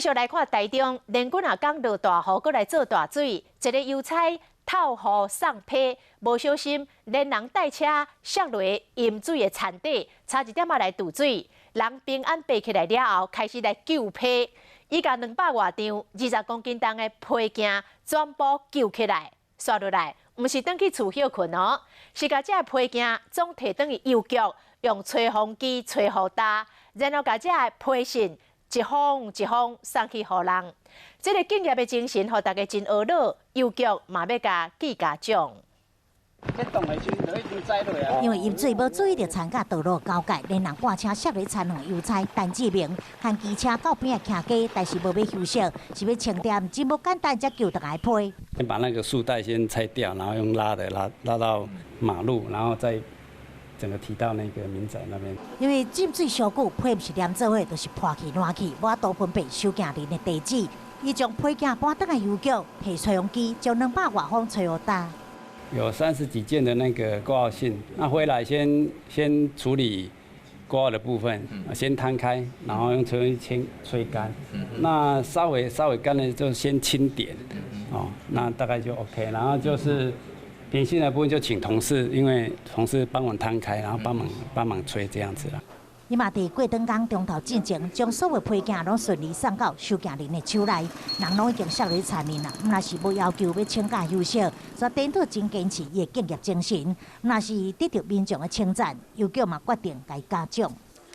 續來看台中，連幾若工落大雨，閣來做大水，一个郵差透雨送批，無小心連人帶車摔落淹水的田底，差一點仔來渡水。人平安爬起來了後，開始來救批，伊共200外張20公斤重的批件全部救起來，煞落來，毋是轉去厝歇睏哦，是共這个批件總提轉去郵局，用吹風機吹予焦，然後共這个批信一封一封送去予人。這个敬業的精神，予大家真懊惱，郵局嘛欲共記嘉獎。因為淹水無注意著田佮道路交界，連人掛車摔佇田園郵差陳志明，牽機車到邊仔徛街，但是無欲休息，是欲清點，真無簡單才救轉來批。先把那個束帶先拆掉，然後用拉的拉拉到馬路，然後再整個提到那個民宅那邊。因為浸水傷久，批毋是黏做伙，就是破去爛去，無法度分辨收件人的地址。伊將批件搬轉來郵局，提吹風機將200外封吹予焦。有30幾件的那個掛號信，那回來先處理掛號的部分，先攤開，然後用吹風機吹乾。那稍微稍微乾了就先清點，哦，那大概就 OK。然後就是平信的部分就請同事，因為同事幫忙攤開，然後幫忙吹這樣子啦。伊嘛佇過轉工中頭進前，將所有批件攏順利送到收件人的手內。人攏已經摔佇田裡啦，毋若是無要求欲請假休息，煞顛倒真堅持伊的敬業精神。若是得著民眾的稱讚，郵局嘛決定共伊嘉獎。